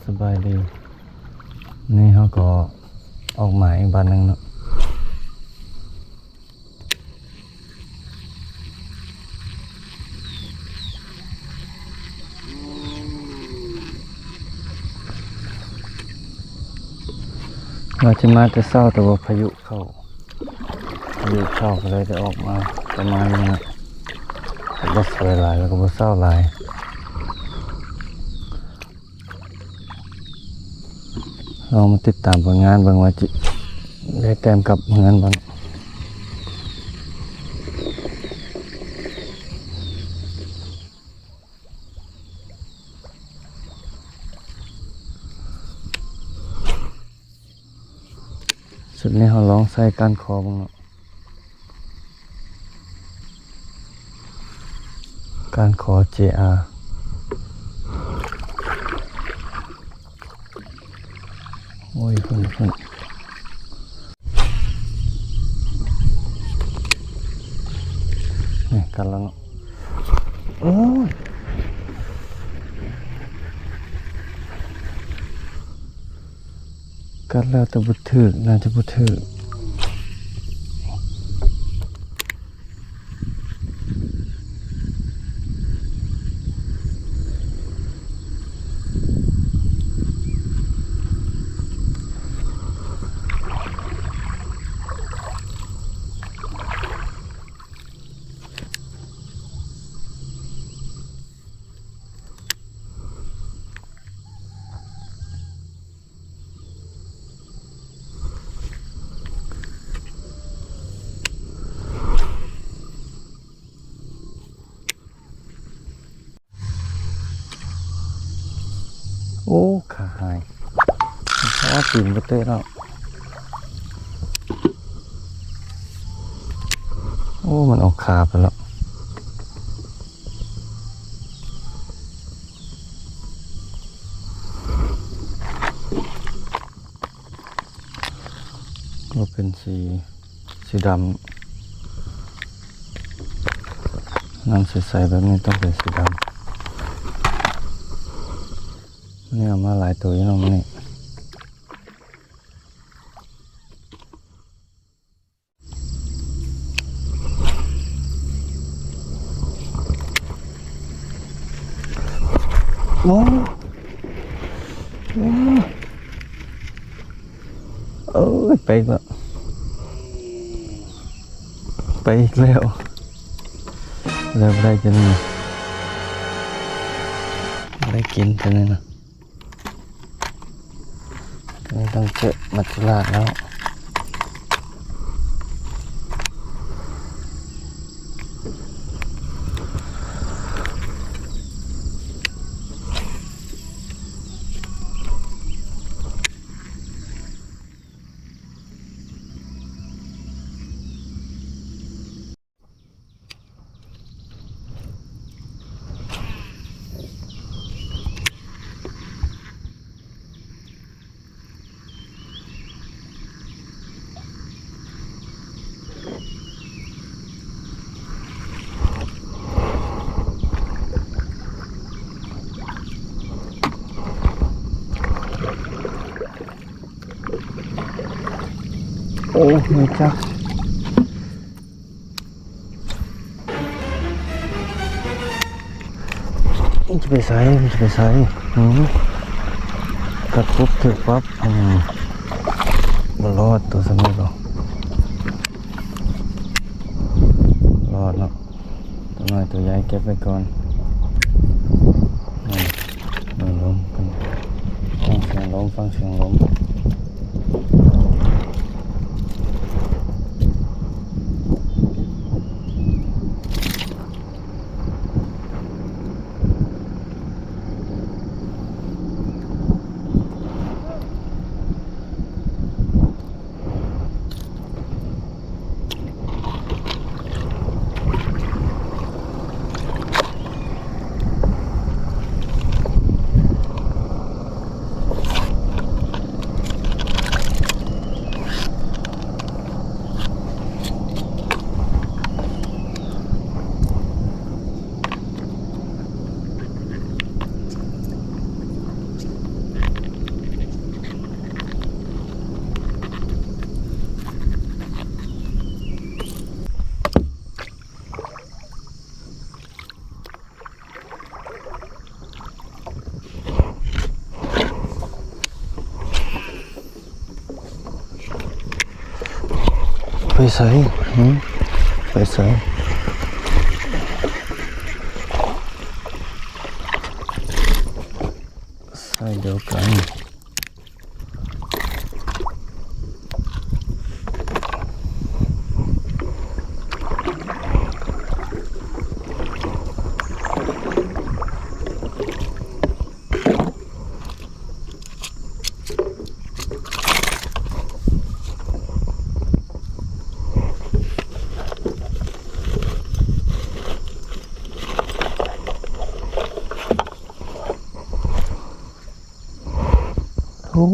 ສະບາຍດີ ນີ້ເຮົາກໍອອກມາອີກບາດໜຶ່ງເນາະ ວ່າຈະມາແຕ່ເຊົ້າ ແຕ່ວ່າພາຍຸເຂົ້າ ພາຍຸເຂົ້າກໍເລີຍໄດ້ອອກມາປະມານນີ້ນະ ກໍບໍ່ສວຍຫຼາຍ ແລ້ວກໍບໍ່ເຊົ້າຫຼາຍ. ລອງມາຕິດຕາມຜົນງານເບິ່ງວ່າຈະໄດ້ແຕ້ມກັບເຮືອນບໍ່. ຊຸດນີ້ເຮົາລອງໃສ່ກ້ານຄໍເບິ່ງເນາະ ກ້ານຄໍເຈອາ ໂອ້ຍ ພຸ້ນ ພຸ້ນ ນີ້ກັດແລ້ວເນາະ ໂອ້ຍ. ກັດແລ້ວແຕ່ບໍ່ຖືກ ໜ້າຈະບໍ່ຖືກ. ໂອ້ ຂາຫາຍ ໂອ້ ຕີນບໍ່ເຕະແລ້ວ ໂອ້ ມັນອອກຂາໄປແລ້ວ. ກໍເປັນສີ ສີດຳ ນ້ຳໃສໆ ແບບນີ້ຕ້ອງເປັນສີດຳ. ນີ້ເອົາມາຫຼາຍໂຕຢູ່ເນາະມື້ນີ້. ໂອ້ ໂອ້ ເອີຍ ໄປອີກແລ້ວ ໄປອີກແລ້ວ ແລ້ວໄດ້ຈັ່ງນີ້ ໄດ້ກິນຈັ່ງນີ້ນະ. ນີ້ຕ້ອງເຈີມັດຈຸລາດແລ້ວ. ໂອ້ ແມ່ຈັກ ມັນຈະໄປໃສ ມັນຈະໄປໃສ ຫື ກັດປຸບຖືກປັບ ອືມ ບໍ່ລອດ ຕົວຊຳນີ້ກໍລອດເນາະ ຕົວນ້ອຍຕົວໃຫຍ່ເກັບໄວ້ກ່ອນ ອືມ ລົມ ຟັງສຽງລົມ ຟັງສຽງລົມ. ໂ ໄປໃສ? ຫື? ໄປໃສ? ໃສ່ດຽວກັນ. ໂອ້.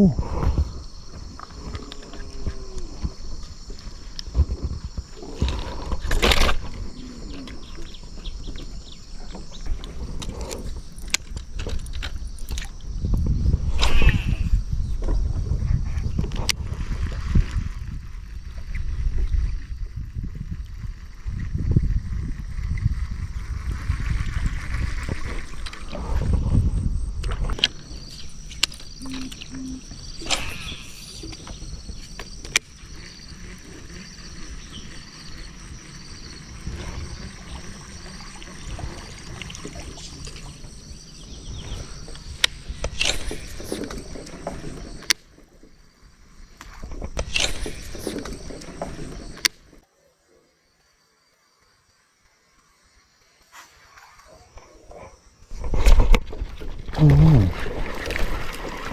ອືມ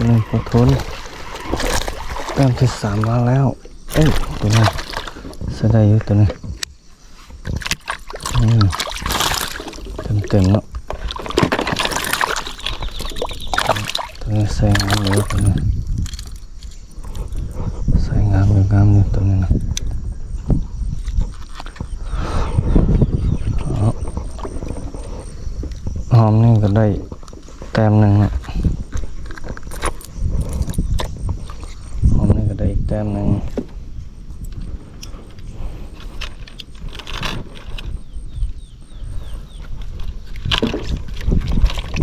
ນີ້ ປາທູນ ແຕ້ມທີສາມມາແລ້ວ. ເອີ ຕົວນີ້ໃຊ້ໄດ້ຢູ່ ຕົວນີ້. ອືມ ເຕັມໆ ເນາະ. ຕົວນີ້ໃຊ້ງາມຢູ່ ຕົວນີ້ໃຊ້ງາມຢູ່ ງາມຢູ່ ຕົວນີ້ນະ. ຫອມນີ້ກໍໄດ້ ແຕ້ມໜຶ່ງເນາະ. ຮອບນີ້ກໍໄດ້ອີກແຕ້ມໜຶ່ງ.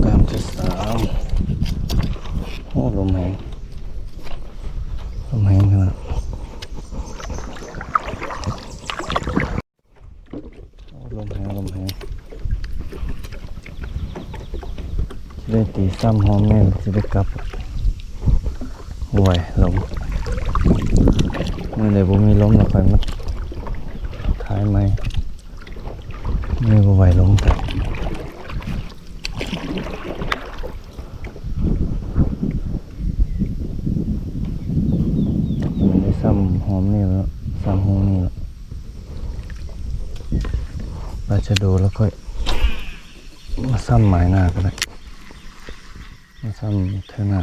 ແຕ້ມທີສາມ. ໂອ້ ລົມແຮງ ລົມແຮງຂະໜາດ. ໂອ້ ລົມແຮງ ລົມແຮງ. ຊິໄດ້ຕີຊ້ຳຮອບນີ້ ຊິໄດ້ກັບ. ບໍ່ໄຫວ ລົມ. ມື້ໃດບໍ່ມີລົມແລ້ວ ຂ້ອຍມາຖ່າຍໃໝ່. ມື້ນີ້ບໍ່ໄຫວ ລົມ. ມັນໄດ້ຊ້ຳຮອບນີ້ແລ້ວ ຊ້ຳຮອບນີ້ແລ້ວ. ປາຊະໂດ ແລ້ວຄ່ອຍມາຊ້ຳໝາຍໜ້າກໍໄດ້ ມາຊ້ຳເທື່ອໜ້າ.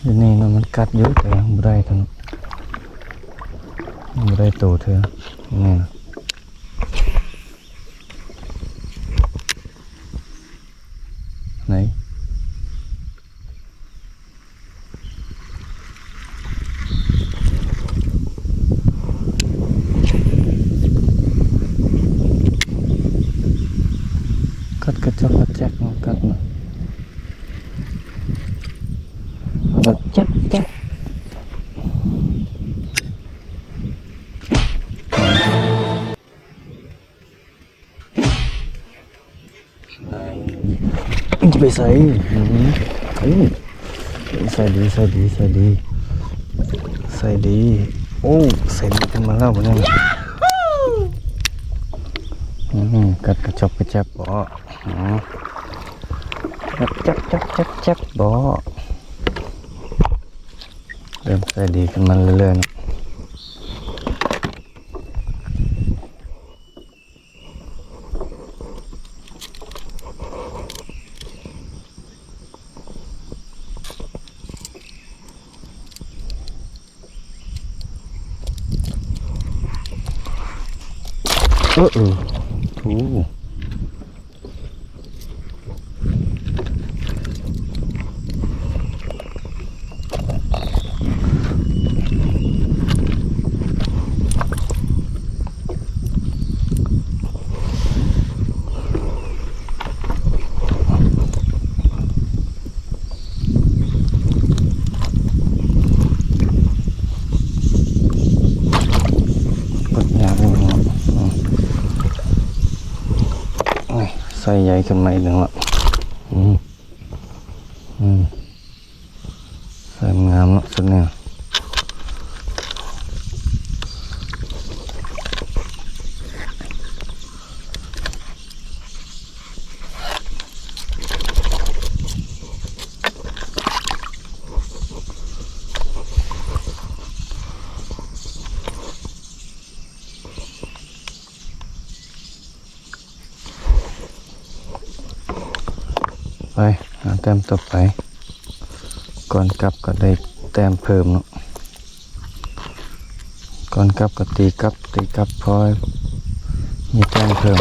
ຢູ່ນີ້ນະ ມັນກັດຢູ່ ແຕ່ຍັງບໍ່ໄດ້ເທື່ອ ຍັງບໍ່ໄດ້ໂຕເທື່ອ ນີ້ນະ. ໄຫນ? ກັດກະຈອກກະແຈກເນາະ ກັດເນາະ ແບບແຈກໆ. ຈະໄປໃສ? ອືມ ເອີ ໃສ່ດີ ໃສ່ດີ ໃສ່ດີ ໃສ່ດີ. ໂອ້ ໃສ່ດີຂຶ້ນມາແລ້ວບັດນີ້. ອືມ ກັດກະຈອກກະແຈກບໍ? ອືມ ກັດຈັບໆໆໆບໍ? ເລີ່ມໃສ່ດີຂຶ້ນມາເລື້ອຍໆ ເນາະ. ເອີ ເອີ ໂອ້ ເ ໄຊໃຫຍ່ຂຶ້ນມາອີກແລ້ວເນາະ. ອືມ ອືມ ໄຊມັນງາມເນາະ ຊຸດນີ້. ໄປຫາແຕ້ມຕໍ່ໄປ. ກ່ອນກັບກໍໄດ້ແຕ້ມເພີ່ມເນາະ. ກ່ອນກັບກໍຕີກັບ ຕີກັບ ພໍມີແຕ້ມເພີ່ມ.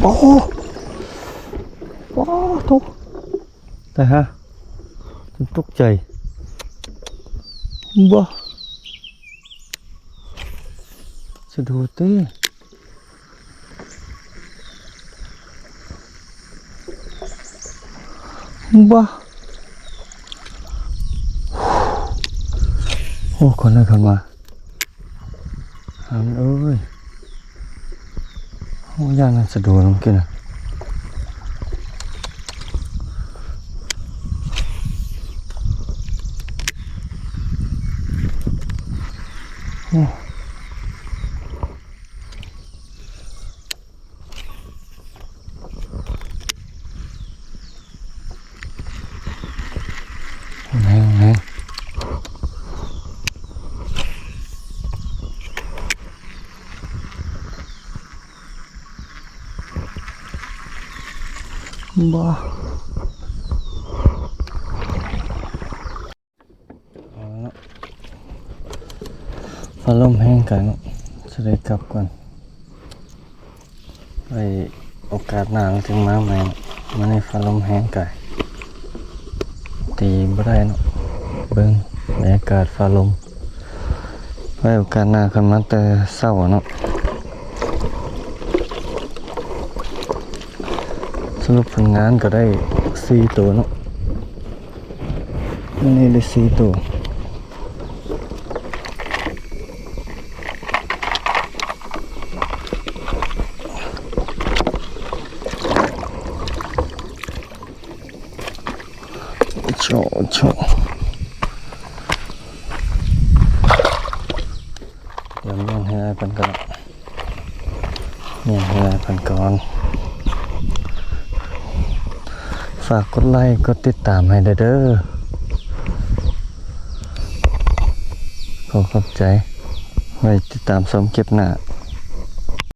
ໂອ້ ໂອ້ ໂທ້ ຕາຍຫ່າ ຈົນຕົກໃຈ. ບໍ່ ສະດູເຕ. ບໍ່ ໂອ້ ຄົນເລີຍເຂົ້າມາ ຫາມັນເອີຍ. ໂອ້ ຢ້ານມັນສະດູເມື່ອກີ້ນະ. ໂອ້ ແຮງ ແຮງ ບໍ່. ເອົາລະເນາະ ຟ້າລົມແຮງກາຍເນາະ ຊິໄດ້ກັບກ່ອນ ໄວ້ໂອກາດໜ້າເຮົາຈຶ່ງມາໃໝ່. ມື້ນີ້ຟ້າລົມແຮງກາຍ ຕີບໍ່ໄດ້ເນາະ. ເບິ່ງບັນຍາກາດຟ້າລົມ ໄວ້ໂອກາດໜ້າ ຄັນມາແຕ່ເຊົ້າເນາະ. ສະຫຼຸບຜົນງານກໍໄດ້ສີ່ໂຕເນາະ. ອັນນີ້ໄດ້ສີ່ໂຕ. ໂຊ ໂຊ ດຽວມ້ຽນເຮືອໃຫ້ເພິ່ນກ່ອນ ມ້ຽນເຮືອໃຫ້ເພິ່ນກ່ອນ. ຝາກກົດໄລກົດຕິດຕາມໃຫ້ແດ່ເດີ. ຂໍຂອບໃຈ. ໄວ້ຕິດຕາມຊົມຄລິບໜ້າ.